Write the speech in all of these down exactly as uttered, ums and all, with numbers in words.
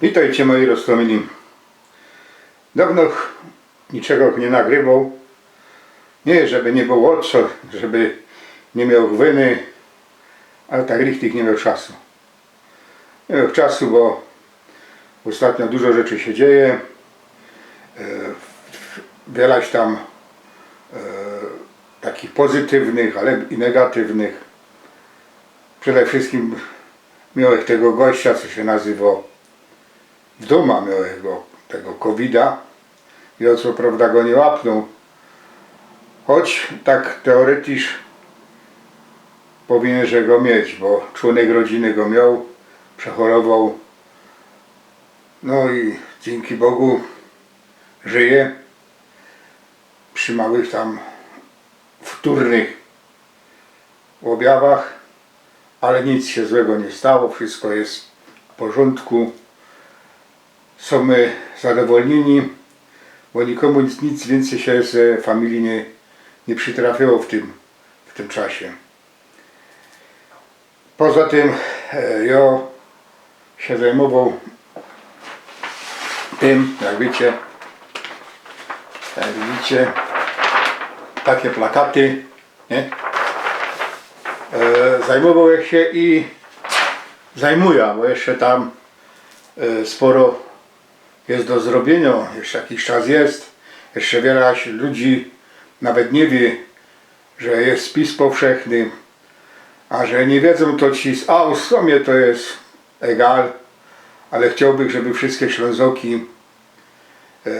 Witejcie, moji roztōmili. Dŏwno ch-, niczego nie nagrywoł. Niy, żeby niy było co, żeby niy mioł winy, ale tak richtig niy mioł czasu. Niy mioł czasu, bo ôstatnio dużo rzeczy sie dzieje. E, w-, w-, wielaś tam, e, takich pozytywnych, ale i negatywnych. Przede wszyskim miołech tego gościa, co sie nazywo w dōma, miołech go, tego covida. I ôn co prawda go niy łapnōł, choć tak teoreticznie powiniyn se go mieć, bo człōnek rodziny go mioł, przechorowoł. No i dziynki Bogu żyje. Przi małych tam wtōrnych ôbjawach, ale nic sie złego niy stało, wszystko je w porzōndku. Sōm my zadowolnieni, bo nikōmu nic, nic wiyncyj sie ze familije niy, niy przitrafiło w tym, w tym czasie. Poza tym, e, jo sie zajmowoł tym, jak wiycie, jak widzicie, takie plakaty, niy? E, zajmowołech sie i zajmujã, bo jeszcze tam, e, sporo je do zrobiynio, jeszcze jakiś czas je, jeszcze wiela ludzi nawet niy wiy, że je spis powszechny, a że niy wiedzōm, to ci z-, a w sumie to je egal, ale chciołbych, żeby wszyjske Ślōnzoki, e,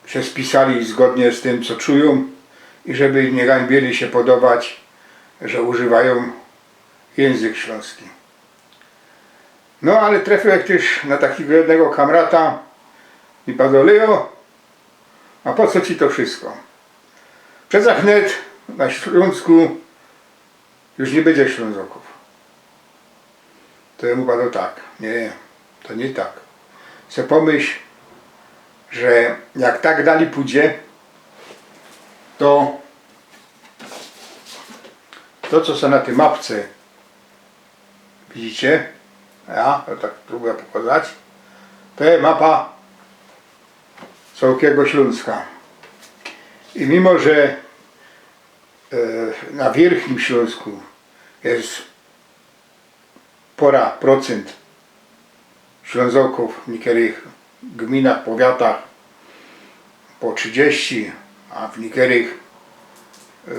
sie spisali zgodnie z tym, co czujōm, i żeby niy gańbiyli sie podować, że używajōm jynzyk ślōnski. No, ale trefiołech tyż na takigo jednego kamrata i padoł: „Leo, a po co ci to wszystko? Przeca wnet na Ślōnsku już niy bydzie Ślōnzokōw”. To jo mu padoł tak: „Niy, to niy tak. Se pomyśl, że jak tak dalij pōdzie, to to, co sie na tyj mapce widzicie, ja to tak prōbujã pokazać, to je mapa cołkigo Ślōnska. I mimo, że, e, na Wiyrchnim Ślōnsku je pora procynt Ślōnzokōw, w niykerych gminach, powiatach po trzidziści, a w niykerych, e,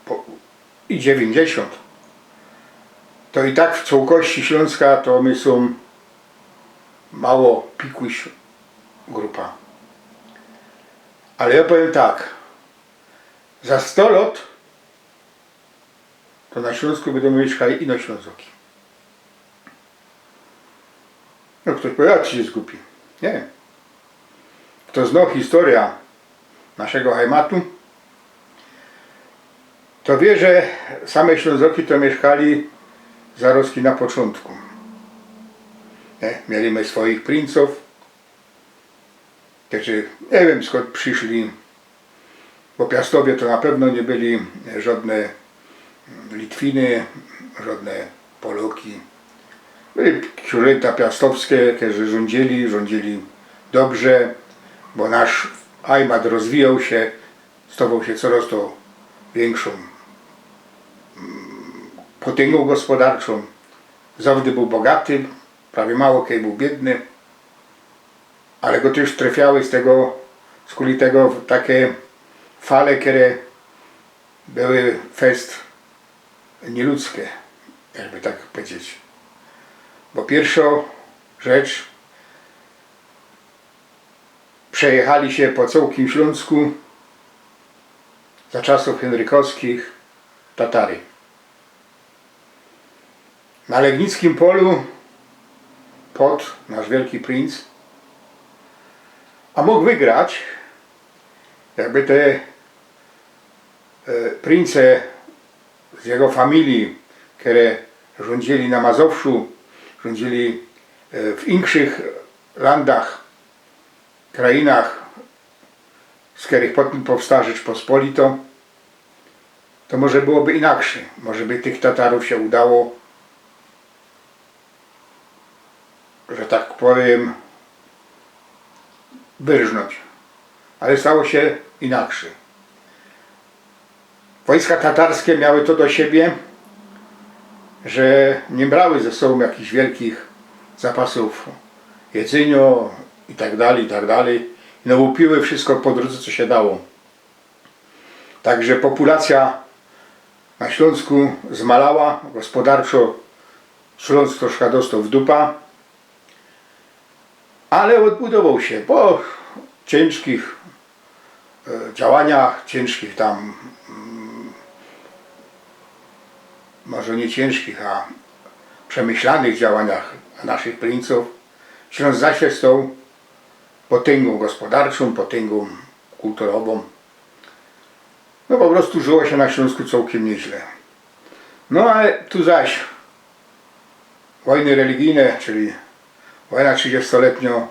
po, i dziewiyńćdziesiōnt, to i tak w cołkości Ślōnska to my sōm mało pikuś grupa. Ale jo powiym tak, za sto lot to na Ślōnsku bydōm miyszkali ino Ślōnzoki”. No, ftoś powie: „A ty sie zgupi”. Niy. Fto zno historyjõ naszego hajmatu, to wiy, że same Ślōnzoki to miyszkali zarozki na poczōntku. Niy? Mieli my swojich princōw, Znaczy, niy wiym, skōnd prziszli, bo Piastowie to na pewno niy byli żodne Litwiny, żodne Poloki. Byli ksiōnżynta piastowske, kerzy rzōndzili, rzōndzili dobrze, bo nasz hajmat rozwijoł sie, stowoł sie coroz to wiynkszōm, mm, potyngōm gospodarczōm. Zŏwdy bōł bogaty, prawie mało kej bōł biydny. Ale go tyż trefiały z tego, skuli tego take fale, kere były fest niyludzke, jakby tak powiedzieć. Bo piyrszŏ rzecz, przejechali sie po cołkim Ślōnsku za czasōw Henrykowskich Tatary. Na Legnickim Polu padł nasz wielki princ, a mōg wygrać, jakby te, e, prince z jego familije, kere rzōndzili na Mazowszu, rzōndzili, e, w inkszych landach, krajinach, z kerych potym powsta Rzeczpospolito, to może byłoby inakszy. Może by tych Tatarōw sie udało że tak powiym, wyrznōńć. Ale stało sie inakszy. Wojska tatarske miały to do siebie, że niy brały ze sobōm jakichś wielkich zapasōw jedzynio i tak dalij, i tak dalij. No, łupiły wszysko po drōdze, co sie dało. Tak że populacyjŏ na Ślōnsku zmalała, gospodarczo Ślōnsk troszka dostoł w dupa, ale ôdbudowoł sie po ciynżkich, e, działaniach, ciynżkich tam, mm, może niy ciynżkich, a przemyślanych działaniach naszych pryncypōw. Ślōnsk zaś sie stoł potyngōm gospodarczōm, potyngōm kulturowōm. No, po prostu żyło sie na Ślōnsku cołkiym niyźle. No, ale tu zaś wojny religijne, czyli wojna trzidziestoletniŏ,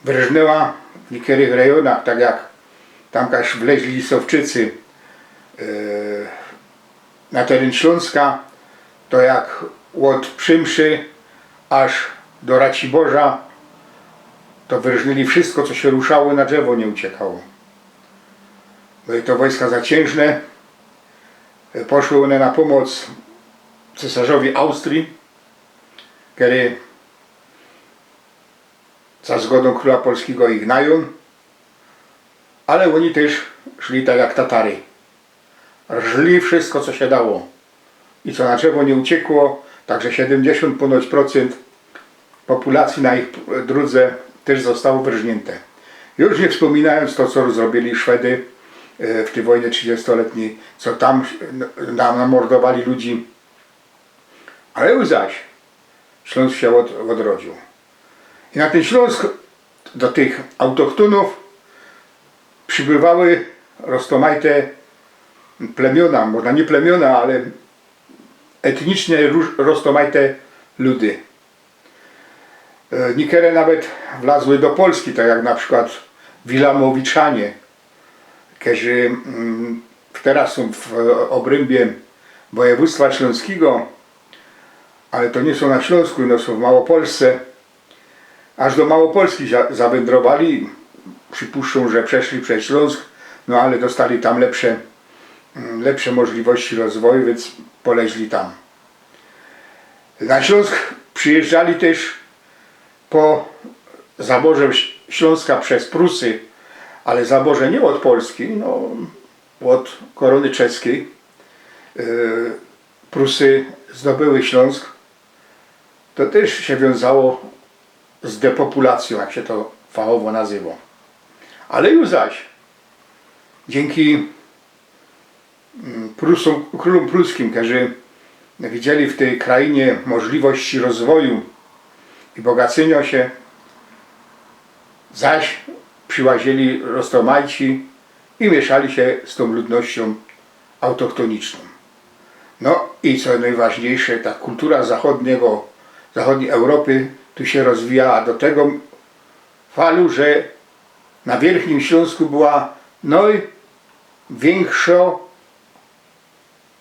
wyrżnęła w niykerych rejonach, tak jak tam każ wleźli Lisowczycy, e, na teren Ślōnska, to jak ôd Przymszy aż do Raciborza, to wyrżnyli wszysko, co sie ruszało, na drzewo niy uciekało. Były to wojska za ciynżne. Poszły ône na pōmoc cesŏrzowi Austrii, kery za zgodōm krōla polskigo ich najōm, ale ôni tyż szli tak jak Tatary. Rżli wszysko, co sie dało i co na drzewo niy uciekło, tak że siedymdziesiōnt pōnoć procynt populacyje na ich drōdze tyż zostało wyrżniynte. Już niy wspōminajōnc to, co zrobiyli Szwedy, e, w tyj wojnie trzidziestoletnij, co tam, n-, na-, namordowali ludzi. Ale już zaś Ślōnsk sie ôd-, ôdrodziył. I na tyn Ślōnsk do tych autochtonōw przibywały roztōmajte plemiōna, może niy plemiōna, ale etnicznie róż-, roztōmajte ludy. E, niykere nawet wlazły do Polski, tak jak na przikłod Wilamowiczanie, kerzy, mm, teroz sōm w ôbrymbie wojewōdztwa ślōnskigo, ale to niy sōm na Ślōnsku, no, sōm w Małopolsce. Aż do Małopolski za-, zawędrowali, przipuszczōm, że przeszli przez Ślōnsk, no ale dostali tam lepsze, mm, lepsze możliwości rozwoju, wiync poleźli tam. Na Ślōnsk przijyżdżali tyż po zaborze Ś-, Ślōnska przez Prusy, ale zaborze niy ôd Polski, no, ôd korōny czeskij. E, Prusy zdobyły Ślōnsk. To tyż sie wiązało z depopulacyjōm, jak sie to fachowo nazywo. Ale już zaś, dziynki, mm, Prusōm, krōlōm pruskim, kerzy widzieli w tyj krainie możliwości rozwoju i bogacynio sie, zaś prziłazili roztōmajci i miyszali sie z tōm ludnościōm autochtonijnōm. No i co nojważniyjsze, ta kultura zachodnigo, zachodnij Europy tu sie rozwijała do tego falu, że na Wiyrchnim Ślōnsku była nojwiynksze,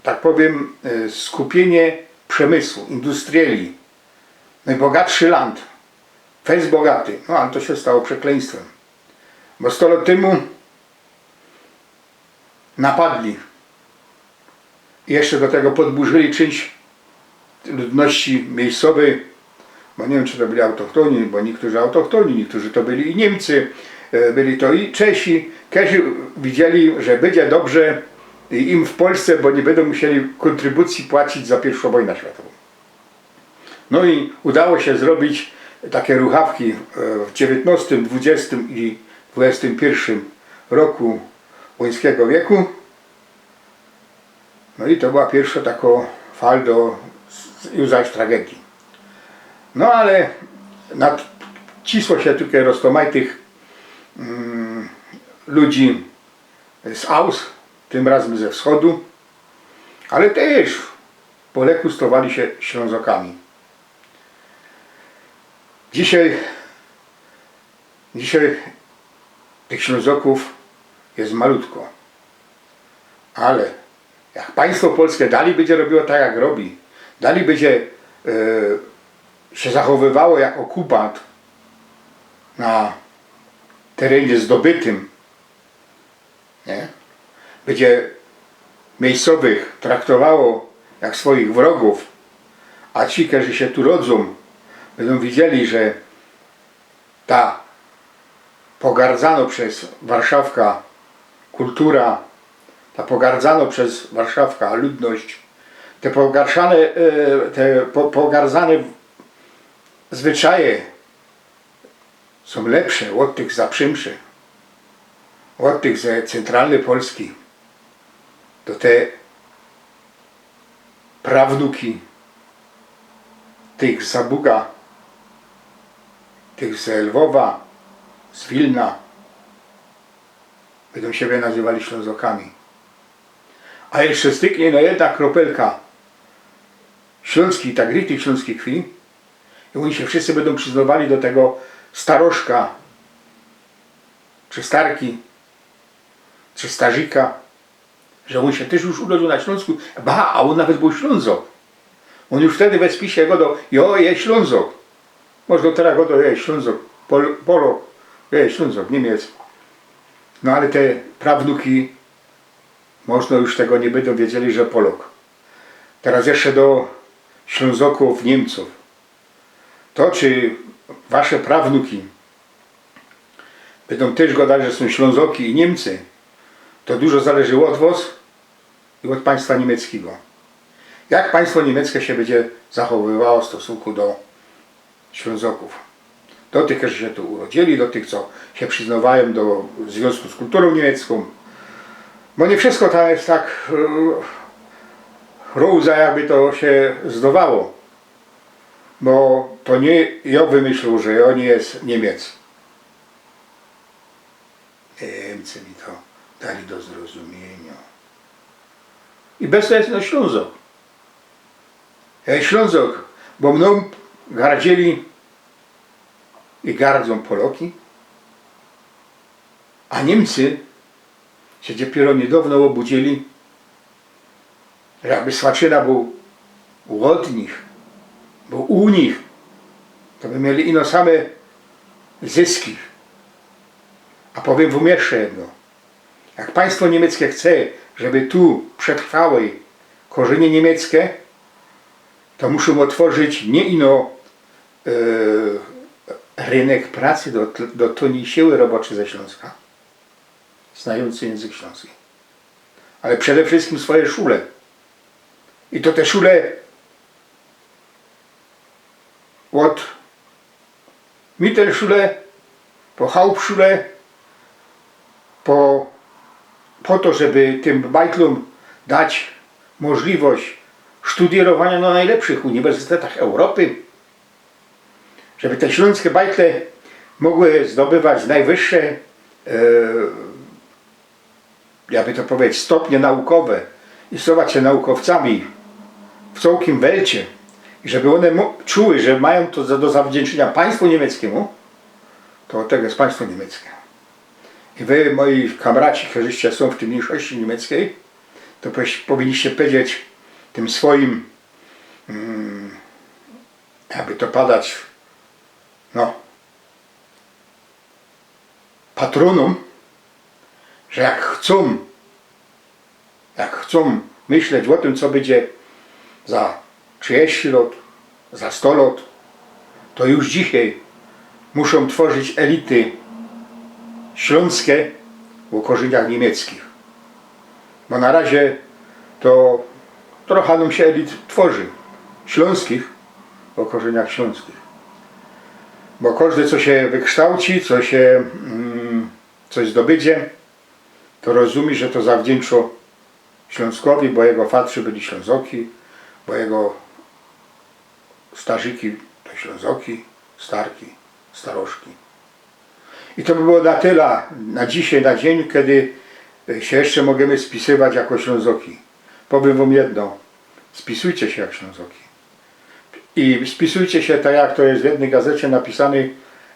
tak powiym, e, skupiynie przemysłu, industrieli. Nojbogatszy land, fest bogaty, no ale to sie stało przekleństwym. Bo sto lot tymu napadli i jeszcze do tego podburzyli czynść ludności miyjscowyj, bo niy wiym, czy to byli autochtoni, bo niyktōrzy autochtoni, niyktōrzy to byli i Niymcy, e, byli to i Czesi, kerzy widzieli, że bydzie dobrze i im w Polsce, bo niy bydōm musieli kōntrybucyje płacić za piyrwszõ wojnã światowõ. No i udało sie zrobić take ruchawki, e, w dziewiyntnostym, dwudziestym i dwudziestym piyrszym roku łońskigo wieku. No i to była piyrwszŏ takŏ fal do, już zaś tragedije. No ale nadcisło sie tukej roztōmajtych, mm, ludzi z Aus, tym razym ze wschodu, ale tyż po leku stowali sie Ślōnzokami. Dzisiej, dzisiej tych Ślōnzokōw je malutko. Ale jak państwo polske dalij bydzie robiło tak, jak robi, dalij bydzie, e, sie zachowywało jak ôkupant na terenie zdobytym, nie? Bydzie miyjscowych traktowało jak swoich wrogōw, a ci, kerzy sie tu rodzōm, bydōm widzieli, że ta pogardzano przez Warszawka kultura, ta pogardzano przez Warszawka ludność, te pogarszane, e, te po, pogardzane zwyczaje sōm lepsze ôd tych za Przymszy, ôd tych ze cyntralnyj Polski, to te prawnuki tych za Buga, tych ze Lwowa, z Wilna, bydōm siebie nazywali Ślōnzokami. A jeszcze styknie, no, jedna kropelka ślōnskij, tak richtig ślōnskij krwi i ôni sie wszyscy bydōm przyznŏwali do tego staroszka, czy starki, czy starzika, że ôn sie tyż już urodził na Ślōnsku. Ba, a ôn nawet bōł Ślōnzok. Ôn już wtedy we spisie gŏdŏ: „Jo, je Ślōnzok”. Może terŏz gŏdŏ: „Je Ślōnzok, Pol-, Polok, je Ślōnzok, Niymiec”. No ale te prawnuki, może już tego niy bydōm wiedzieli, że Polok. Terŏz jeszcze do Ślōnzokōw, Niymcōw. To, czy wasze prawnuki bydōm tyż gŏdali, że sōm Ślōnzoki i Niymcy, to dużo zależy ôd wŏs i ôd państwa niymieckego. Jak państwo niymiecke sie bydzie zachowywało w stosunku do Ślōnzokōw? Do tych, kerzy sie tu urodzili, do tych, co sie przyznŏwajōm do zwiōnzku z kulturōm niymieckōm. Bo niy wszysko tam je tak, e, rōża, jakby to sie zdŏwało. Bo to niy jŏ wymyślił, że jŏ niy je Niymiec. Niymcy mi to dali do zrozumiyniŏ. I bez to je, no, Ślōnzok. Jŏ je Ślōnzok, bo mnōm gardzili i gardzōm Poloki, a Niymcy sie dopiyro niydŏwno ôbudzili, że jakby Swaczyna bōł ôd nich, bōł u nich, to by mieli ino same zyski. A powiym wōm jeszcze jedno. Jak państwo niymieckē chce, żeby tu przetrwały korzynie niymieckē, to muszōm ôtworzić niy ino, e, rynek pracy do, do tōnij siły roboczi ze Ślōnska, znajōncy jynzyk ślōnski, ale przede wszyskim swoje szule. I to te szule ôd Mittelschule, po Hauptschule, po, po to, żeby tym bajtlōm dać możliwość sztudiyrowaniŏ na nojlepszych uniwersytetach Europy, żeby te ślōnske bajtle mogły zdobywać nojwyższe, e, jakby to pedzieć, stopnie naukowe i stawać sie naukowcami w cołkim welcie, i żeby ône mo-, czuły, że majōm to za-, do zawdziynczyniŏ państwu niymieckiymu, to ôd tego je państwo niymieckē. I wy, moji kamraci, kerzy sōm w tyj mniyjszości niymieckij, to powi-, powinniście pedzieć tym swojim, mm, jakby to padać, no, patronōm, że jak chcōm, jak chcōm myśleć ô tym, co bydzie za trzidziści lŏt, za sto lŏt, to już dzisiej muszōm tworzić elity ślōnske ô korzyniach niymieckich. Bo na razie to trocha nōm sie elit tworzy, ślōnskich, ô korzyniach ślōnskich. Bo kożdy, co sie wykształci, co sie, mm, coś zdobydzie, to rozumie, że to zawdziynczŏ Ślōnskowi, bo jego fatrzy byli Ślōnzoki, bo jego starziki to Ślōnzoki, starki, staroszki. I to by było na tela na dzisiej, na dziyń, kedy, e, sie jeszcze możymy spisywać jako Ślōnzoki. Powiym wōm jedno, spisujcie sie jak Ślōnzoki. I spisujcie sie tak, jak to je w jednyj gazecie napisane,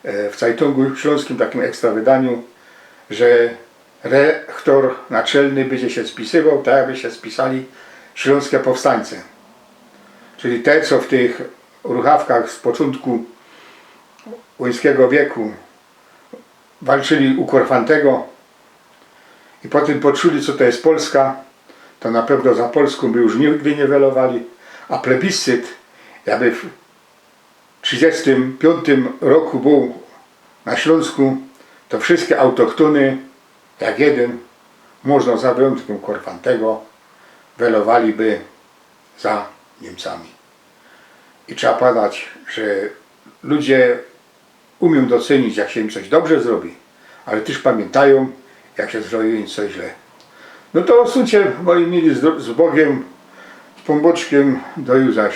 e, w Cajtungu Ślōnskim, takim ekstra wydaniu, że rechtor naczelny bydzie sie spisywoł tak, jakby sie spisali ślōnske powstańce. Czyli te, co w tych ruchawkach z poczōntku łońskigo wieku walczyli u Korfantego i potym poczuli, co to je Polska, to na pewno za Polskōm by już nigdy niy welowali, a plebiscyt, jakby w trzidziestym piōntym roku bōł na Ślōnsku, to wszyjske autochtōny, jak jedyn, możno za wyjōntkym Korfantego, welowaliby za Niymcami. I trzeba padać, że ludzie umiōm docynić, jak sie im coś dobrze zrobi, ale tyż pamiyntajōm, jak sie zrobi im coś źle. No to sōńcie, moji mili, z, z Bogiem, z Pōnbōczkiym, do juzaś.